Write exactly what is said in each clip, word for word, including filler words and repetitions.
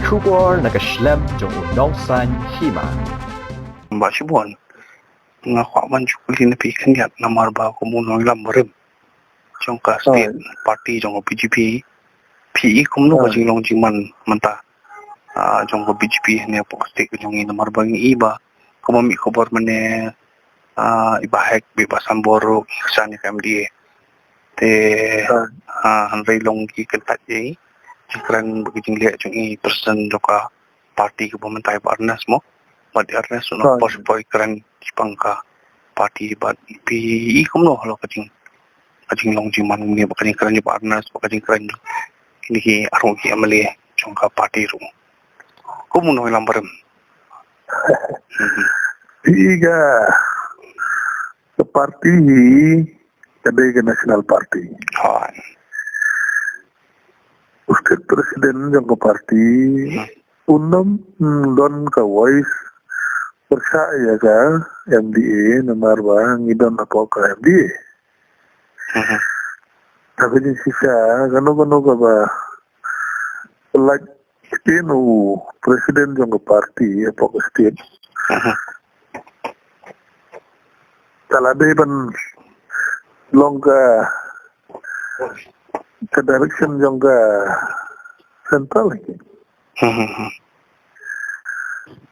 Khubor na ka shlem jong u nongsan hima. Ba shibun. Nga kwah ban ju kylli na phi khyndiat namar ba kum u nongïalam barim jong ka state party jong ka B J P. Phi i kumno ka jinglong jingman mynta, ah, jong ka B J P ne pok state ka jong i namar ba ngi i ba kumba mih khubor mynne, ah, i Bah Hek bad i Bah Sanbor ruh ki kyrshan ïa ka M D A. Te, ah, hynrei long ki kyntait ïa i, ki kren ba ka jingleh jong i president jong ka party kaba mynta i Bah Ernest mo. Bad i Ernest u nang poi poi kren shaphang ka party bad phi i kumno halor ka jing, ka jinglong jingman ne ba ka jingkren i Bah Ernest ba ka jingkren kine ki arngut ki M L A jong ka party ruh. Kum u nongïalam barim. Phi ka, ka party hi ka dei ka national party. Hooid. U state president jong ka party un nym, mm, don ka voice pyrshah ïa ka M D A namar ba ngi don hapoh ka M D A. Ka jingshisha kano kano kaba lait ktien u president jong ka party hapoh ka state, ka la dei ban long ka, ka direction jong ka central.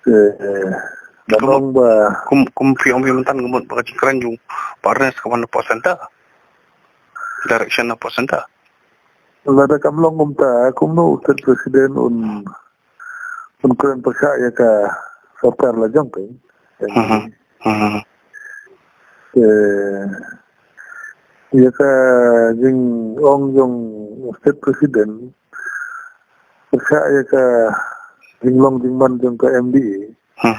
Te, da long ba kum, kum phi ong phi mynta ka mut ba ka jingkren jong Bah Ernest ka wan hapoh centre. Direction hapoh centre. Lada kam long kumta, kumno u state president un, un kren pyrshah ïa ka sorkar la jong phi. Te, ïa ka jingong jong u state president pyrshah ïa ka jinglong jingman jong ka M D A.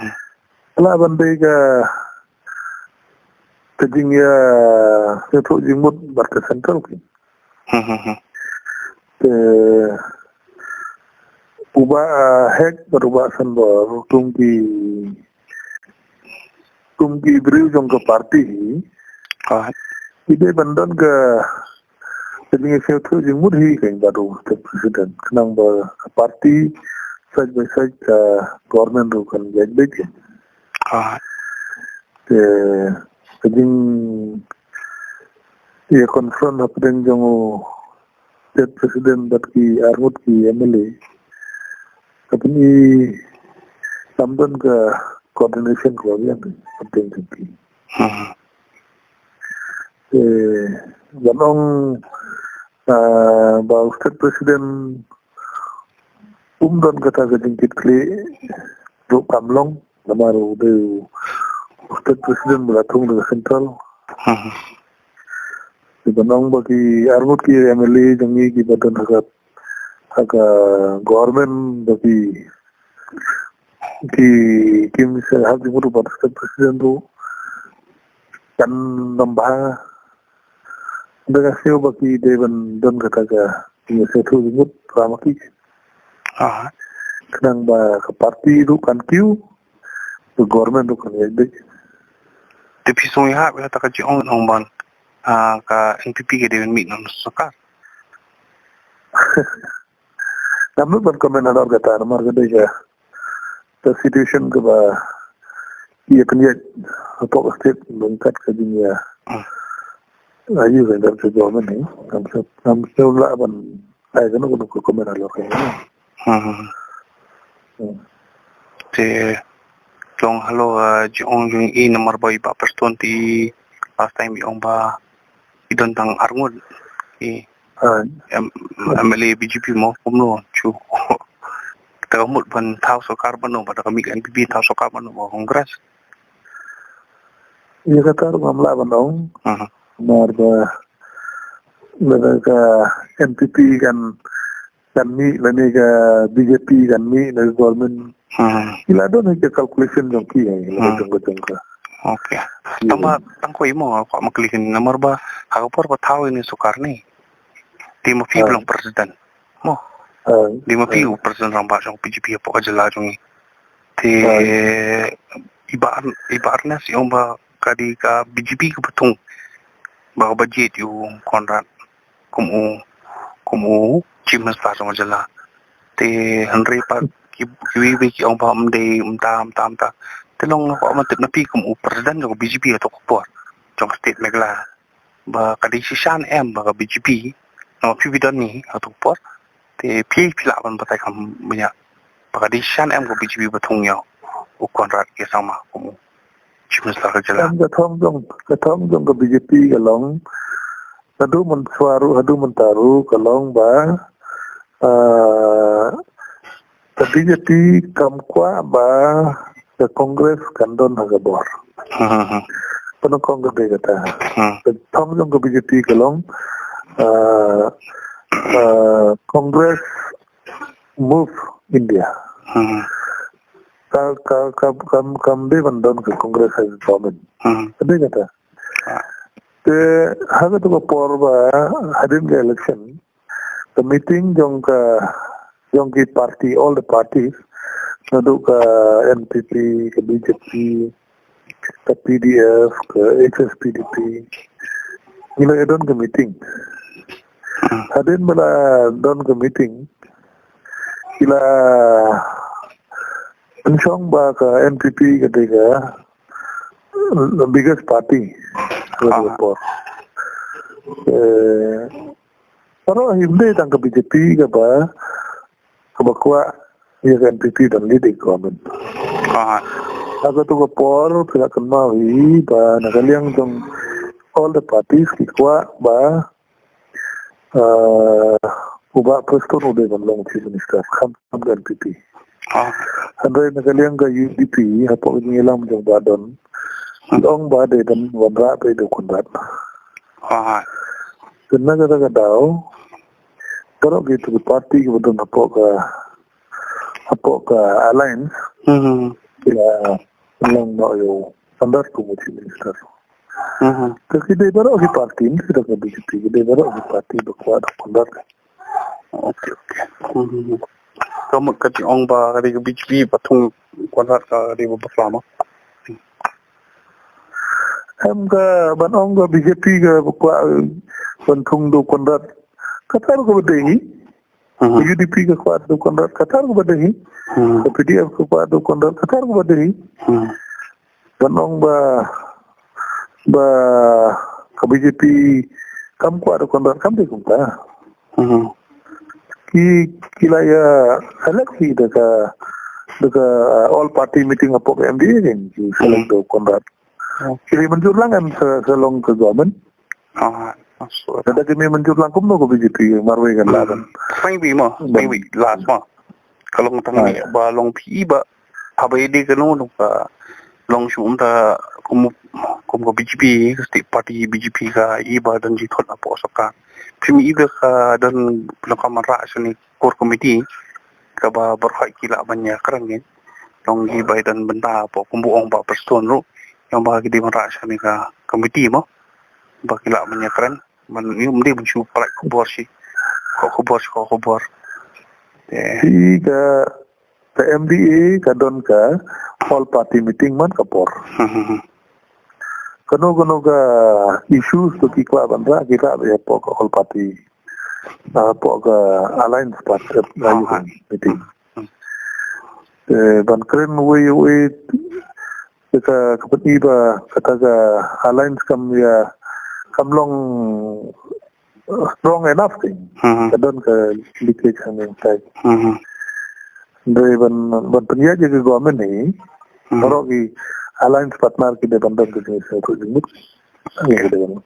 Ka lah ban dei ka, ka jingïa, sngewthuh jingmut bad ka central ki. Te u Bah, ah, Hek bad u Bah Sanbor kum ki, kum ki briew jong ka party hi. Ki dei ban don ka, ka jingïasngewthuh jingmut hi keiñ bad u state president khnang ba ka party side by side ka government ruh kan ïaid beit. Te ka jingïa confront hapdeng jong u state president bad ki arngut ki M L A, ka pyni kam don ka coordination kaba biang hapdeng jong ki. Te ban ong, ah, ba u state president um don kata ka jingkitkhlieh ruh kam long namar u dei u state president ba la thung da ka central. Te ban ong ba ki arngut ki M L A jong ngi kiba don ha ka, ha ka government ba ki, ki, kim shym hap jingmut bad u state president ruh kan ym bha. Nga sngew ba ki dei ban don kata ka jingïasngewthuh jingmut para ma ki. Khnang ba ka party ruh kan kiew, ka government ruh kan ïaid beit. Te phi sngew ïa kata ka jingong ong ban, ah, ka N P P ka dei ban mih na sorkar? Ngam nud ban comment halor kata namar ka dei ka, ka situation kaba ïa pynïaid hapoh ka state ryngkat ka jingïa, ah, ïa ka government ni. Ngam sngew, ngam sngew lah ban ai kano kano ka comment halor kane. Te long halor, ah, jingong jong i namar ba i Bah Prestone te last time i ong ba i don tang arngut i M-, M L A B J P mo kumno chu. Te ka mut ban thaw sorkar bad no, ba da ka mih N P P thaw sorkar bad no, ba Congress. Ïa kata ruh ngam lah ban ong. Namar ba lada ka N P P kan, kan mih lane ka B J P kan mih na ka government. Ki la don ka calculation jong ki, eh, la jong ka jong ka. Okay. Tang ba tang ko imo ko ma kli kin namar ba ha ka por ba thaw ïa ine i sorkar ni. Te ma phi ba long president. Mo. Te ma phi u president rangbah jong P J P hapoh ka jylla jong ngi. Te i Bah, i Bah Ernest i ong ba ka dei ka B J P kaba thung ba ka budget ïa u Conrad kum u, kum u Chief Minister jong ka jylla. Te hynrei pat ki, kiwei wei ki ong ba ym dei, ym ta, ym ta, ym ta. Te long nga kwah ban tip na phi kum u president jong ka B J P ha tu ka por jong ka state Meghalaya, ba ka dei shisha ne em ba ka B J P, namar phi ba don ne ha tu ka por. Te phi, phi lah ban batai kham bniah ba ka dei shisha ne em ka B J P ba thung ïa u Conrad K Sangma kum u Chief Minister ka jylla. Em, ka thong jong, ka thong jong ka B J P ka long, haduh mynshwa ruh, haduh mynta ruh ka long ba, ah, ka B J P kam kwah ba ka Congress kan don ha ka bor. Hmm, hmm, hmm. Pynban kong ka dei kata. Hmm. Ka thong jong ka B J P ka long, ah, ah, Congress move India. Hmm. Ka, ka, ka, kam, kam dei ban don ka Congress ha ka government. Hmm. Ka dei kata. Ah. Te ha ka tu ka por ba hadien ka election, ka meeting jong ka, jong ki party, all the parties, naduh ka N P P, ka B J P, ka P D F, ka H S P D P, ngi la ïa don ka meeting. Hmm. Hadien ba la don ka meeting, ki la pynshong ba ka N P P ka dei ka biggest party ha ka, ah, por. Eh, pero ym dei tang ka B J P kaba, kaba kwah ïa ka N P P ban lead government. Ah. Ha ka tu ka por, phi la kynmaw hi ba na ka liang jong all the parties ki kwah ba, ah, u Bah Prestone u dei ban long Chief Minister, khamtam ka N P P. Ah. Hynrei na ka liang ka U D P, hapoh ka jingïalam jong Bah Don, ki ong ba dei ban wanrah beit da u Conrad. Ah. Te na kata ka daw, baroh ki tu ki party kiba don hapoh ka, hapoh ka alliance, hmm, ki la long noh ïa u Conrad kum u Chief Minister. Hmm. Te ki dei baroh ki party, ym dei tang ka B J P, ki dei baroh ki party ba kwah da u Conrad. Okay, okay. Hmm. Ka mut ka jingong ba ka dei ka B J P ba thung u Conrad ka dei ba bakla mo. Em, ka ban ong ka B J P ka ba kwah ban thung da u Conrad, kata ruh kaba dei hi. Hmm. Ka U D P ka kwah da u Conrad, kata ruh kaba dei hi. Hmm. Ka P D F ka kwah da u Conrad, kata ruh kaba dei hi. Hmm. Ban ong ba, ba ka B J P kam kwah da u Conrad, kam dei kumta. Hmm. Ki, ki la ïa select hi da ka, da ka, uh, all party meeting hapoh ka M D A kan, ki select, hmm, da u Conrad. Hmm. Ki la mynjur lang em sa, sa long ka government. Ah, maksud. Lada ki mynjur lang kumno ka B J P marwei kan lah ban. Hmm. Seng wi mo, seng wi, last mo. Ka long tang, ah, ïa, ba long phi i ba, haba ïadei kano kano ka long shu ym ta kum, kum ka B J P, ka state party B J P ka i ba don jingthut hapoh sorkar. Phim i ba ka don, long ka wanrah shane core committee kaba baroh ki lah ban ïakren, kan. Long i ba don bynta hapoh, kumba ong Bah Prestone ruh, ïa ba ki dei wanrah shane ka committee mo, ba ki lah ban ïakren. Man, ym dei ban shu pynlait khubor shi, kho khubor shi, kho khubor. Te. Hi ka, ka M D A ka don ka all party meeting man ka por. Hmm, hmm, hmm. Kano kano ka issues to ki kwah ban rah, ki rah hapoh ka all party, hapoh ka alliance party, ah, meeting. Hmm. Eh, ban kren wei wei, ka, ka pyni ba kata ka alliance kam ïa, kam long, uh, strong enough, kan. Hmm. Ka don ka leakage hangtai. Hmm. Dei ban, ban pynïaid ïa ka government hi. Hmm. Baroh ki alliance partner ki dei ban don ka jingsngewthuh jingmut. Ngi dei ban